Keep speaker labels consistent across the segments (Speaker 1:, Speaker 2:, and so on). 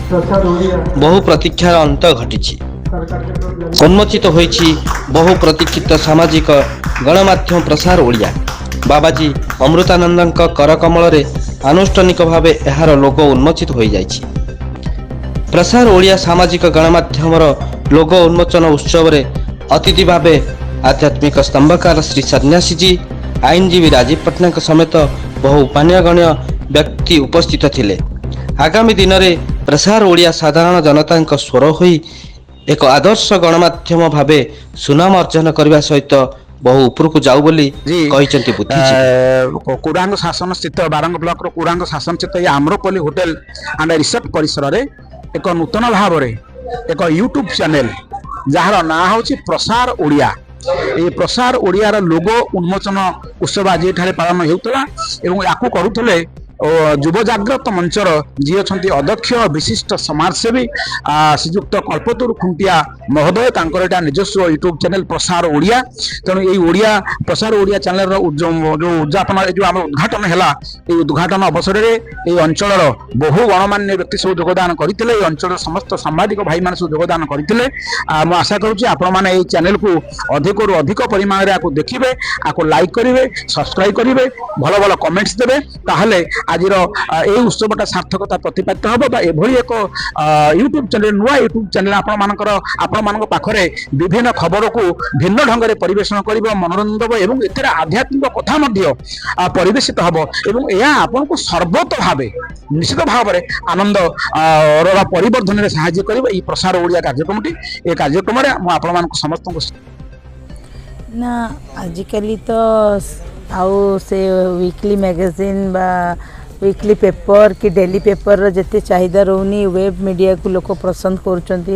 Speaker 1: ବହୁ ପ୍ରତୀକ୍ଷାର ଅନ୍ତ ଘଟିଛି। ଉନ୍ମୋଚିତ ହୋଇଛି ବହୁ ପ୍ରତୀକ୍ଷିତ ସାମାଜିକ ଗଣମାଧ୍ୟମ ପ୍ରସାର ଓଡ଼ିଆ। ବାବାଜୀ ଅମୃତାନନ୍ଦଙ୍କ କରକମଳରେ ଆନୁଷ୍ଠାନିକ ଭାବେ ଏହାର ଲୋଗୋ ଉନ୍ମୋଚିତ ହୋଇଯାଇଛି। ପ୍ରସାର ଓଡ଼ିଆ ସାମାଜିକ ଗଣମାଧ୍ୟମର ଲୋଗୋ ଉନ୍ମୋଚନ ଉତ୍ସବରେ ଅତିଥି ଭାବେ ଆଧ୍ୟାତ୍ମିକ ସ୍ତମ୍ଭକାର ଶ୍ରୀ ସନ୍ନ୍ୟାସୀଜୀ, ଆଇନଜୀବୀ ରାଜୀବ ପଟ୍ଟନାୟକଙ୍କ ସମେତ ବହୁ ମାନ୍ୟଗଣ୍ୟ ବ୍ୟକ୍ତି ଉପସ୍ଥିତ ଥିଲେ। ଆଗାମୀ ଦିନରେ ପ୍ରସାର ଓଡ଼ିଆ ସାଧାରଣ ଜନତାଙ୍କ ସ୍ୱର ହୋଇ ଏକ ଆଦର୍ଶ ଗଣମାଧ୍ୟମ ଭାବେ ସୁନାମ ଅର୍ଜନ କରିବା ସହିତ ବହୁ ଉପରକୁ ଯାଉ ବୋଲି କହିଛନ୍ତି ବୁଦ୍ଧିଜୀବୀ।
Speaker 2: କୁରାଙ୍ଗ ଶାସନ ସ୍ଥିତ, ବାରଙ୍ଗ ବ୍ଲକର କୁରାଙ୍ଗ ଶାସନ ସ୍ଥିତ ଏହି ଆମ୍ରପଲ୍ଲୀ ହୋଟେଲ ଆଣ୍ଡ ରିସର୍ଟ ପରିସରରେ ଏକ ନୂତନ ଭାବରେ ଏକ ୟୁଟ୍ୟୁବ ଚ୍ୟାନେଲ, ଯାହାର ନାଁ ହେଉଛି ପ୍ରସାର ଓଡ଼ିଆ, ଏହି ପ୍ରସାର ଓଡ଼ିଆର ଲୋଗୋ ଉନ୍ମୋଚନ ଉତ୍ସବ ଆଜି ଏଠାରେ ପାଳନ ହେଉଥିଲା ଏବଂ ୟାକୁ କରୁଥିଲେ ଓ ଯୁବ ଜାଗ୍ରତ ମଞ୍ଚର ଯିଏ ଅଛନ୍ତି ଅଧ୍ୟକ୍ଷ, ବିଶିଷ୍ଟ ସମାଜସେବୀ ଶ୍ରୀଯୁକ୍ତ କଳ୍ପତରୁ ଖୁଣ୍ଟିଆ ମହୋଦୟ। ତାଙ୍କର ଏଇଟା ନିଜସ୍ୱ ୟୁଟ୍ୟୁବ ଚ୍ୟାନେଲ ପ୍ରସାର ଓଡ଼ିଆ। ତେଣୁ ଏଇ ଓଡ଼ିଆ ପ୍ରସାର ଓଡ଼ିଆ ଚ୍ୟାନେଲର ଯୋଉ ଉଦଯାପନ, ଏ ଯୋଉ ଆମର ଉଦ୍ଘାଟନ ହେଲା, ଏଇ ଉଦ୍ଘାଟନ ଅବସରରେ ଏଇ ଅଞ୍ଚଳର ବହୁ ଗଣମାନ୍ୟ ବ୍ୟକ୍ତି ସବୁ ଯୋଗଦାନ କରିଥିଲେ। ଏଇ ଅଞ୍ଚଳର ସମସ୍ତ ସାମ୍ବାଦିକ ଭାଇମାନେ ସବୁ ଯୋଗଦାନ କରିଥିଲେ। ମୁଁ ଆଶା କରୁଛି ଆପଣମାନେ ଏଇ ଚ୍ୟାନେଲକୁ ଅଧିକରୁ ଅଧିକ ପରିମାଣରେ ଆକୁ ଦେଖିବେ, ଆକୁ ଲାଇକ୍ କରିବେ, ସବସ୍କ୍ରାଇବ କରିବେ, ଭଲ ଭଲ କମେଣ୍ଟସ ଦେବେ। ତାହେଲେ ଆଜିର ଏଇ ଉତ୍ସବଟା ସାର୍ଥକତା ପ୍ରତିପାଦିତ ହେବ ବା ଏଭଳି ଏକ ୟୁଟ୍ୟୁବ ଚ୍ୟାନେଲ, ନୂଆ ୟୁଟ୍ୟୁବ ଚ୍ୟାନେଲ ଆପଣମାନଙ୍କ ପାଖରେ ବିଭିନ୍ନ ଖବରକୁ ଭିନ୍ନ ଢଙ୍ଗରେ ପରିବେଷଣ କରିବ, ମନୋରଞ୍ଜନ ଦେବ ଏବଂ ଏଥିରେ ଆଧ୍ୟାତ୍ମିକ କଥା ମଧ୍ୟ ପରିବେଶିତ ହେବ ଏବଂ ଏହା ଆପଣଙ୍କୁ ସର୍ବତ ଭାବେ ନିଶ୍ଚିତ ଭାବରେ ଆନନ୍ଦ ର ପରିବର୍ଦ୍ଧନରେ ସାହାଯ୍ୟ କରିବ ଏହି ପ୍ରସାର ଓଡ଼ିଆ କାର୍ଯ୍ୟକ୍ରମଟି। ଏ କାର୍ଯ୍ୟକ୍ରମରେ ମୁଁ ଆପଣମାନଙ୍କୁ ସମସ୍ତଙ୍କୁ
Speaker 3: ନା, ଆଜିକାଲି ତ ଆଉ ସେ ୱିକଲି ମ୍ୟାଗାଜିନ୍ ବା ୱିକଲି ପେପର୍ କି ଡେଲି ପେପର୍ର ଯେତେ ଚାହିଦା ରହୁନି। ୱେବ୍ ମିଡ଼ିଆକୁ ଲୋକ ପସନ୍ଦ କରୁଛନ୍ତି।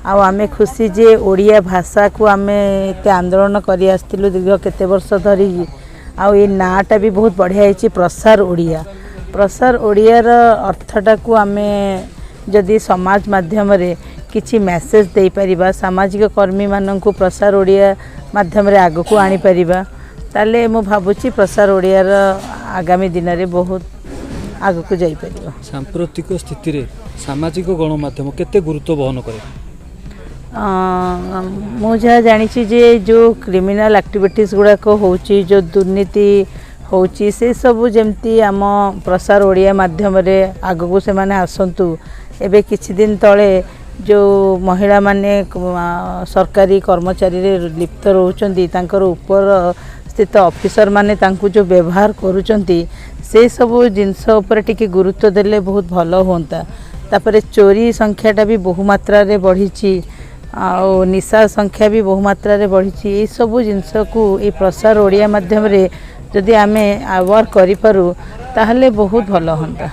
Speaker 3: ଆଉ ଆମେ ଖୁସି ଯେ ଓଡ଼ିଆ ଭାଷାକୁ ଆମେ ଏତେ ଆନ୍ଦୋଳନ କରି ଆସିଥିଲୁ ଦୀର୍ଘ କେତେ ବର୍ଷ ଧରିକି। ଆଉ ଏ ନାଁଟା ବି ବହୁତ ବଢ଼ିଆ ହେଇଛି, ପ୍ରସାର ଓଡ଼ିଆ। ପ୍ରସାର ଓଡ଼ିଆର ଅର୍ଥଟାକୁ ଆମେ ଯଦି ସମାଜ ମାଧ୍ୟମରେ କିଛି ମେସେଜ୍ ଦେଇପାରିବା, ସାମାଜିକ କର୍ମୀମାନଙ୍କୁ ପ୍ରସାର ଓଡ଼ିଆ ମାଧ୍ୟମରେ ଆଗକୁ ଆଣିପାରିବା, ତାହେଲେ ମୁଁ ଭାବୁଛି ପ୍ରସାର ଓଡ଼ିଆର ଆଗାମୀ ଦିନରେ ବହୁତ ଆଗକୁ ଯାଇପାରିବ।
Speaker 4: ସାମ୍ପ୍ରତିକ ସ୍ଥିତିରେ ସାମାଜିକ ଗଣମାଧ୍ୟମ କେତେ ଗୁରୁତ୍ୱ ବହନ କରେ?
Speaker 3: ମୁଁ ଯାହା ଜାଣିଛି ଯେ ଯେଉଁ କ୍ରିମିନାଲ୍ ଆକ୍ଟିଭିଟିଜ୍ ଗୁଡ଼ାକ ହେଉଛି, ଯେଉଁ ଦୁର୍ନୀତି ହେଉଛି, ସେସବୁ ଯେମିତି ଆମ ପ୍ରସାର ଓଡ଼ିଆ ମାଧ୍ୟମରେ ଆଗକୁ ସେମାନେ ଆସନ୍ତୁ। ଏବେ କିଛି ଦିନ ତଳେ ଯେଉଁ ମହିଳାମାନେ ସରକାରୀ କର୍ମଚାରୀରେ ଲିପ୍ତ ରହୁଛନ୍ତି, ତାଙ୍କର ଉପର ସ୍ଥିତ ଅଫିସରମାନେ ତାଙ୍କୁ ଯେଉଁ ବ୍ୟବହାର କରୁଛନ୍ତି, ସେସବୁ ଜିନିଷ ଉପରେ ଟିକେ ଗୁରୁତ୍ୱ ଦେଲେ ବହୁତ ଭଲ ହୁଅନ୍ତା। ତାପରେ ଚୋରି ସଂଖ୍ୟାଟା ବି ବହୁ ମାତ୍ରାରେ ବଢ଼ିଛି ଆଉ ନିଶା ସଂଖ୍ୟା ବି ବହୁ ମାତ୍ରାରେ ବଢ଼ିଛି। ଏଇସବୁ ଜିନିଷକୁ ଏଇ ପ୍ରସାର ଓଡ଼ିଆ ମାଧ୍ୟମରେ ଯଦି ଆମେ ଆୱାର କରିପାରୁ, ତାହେଲେ ବହୁତ ଭଲ ହୁଅନ୍ତା।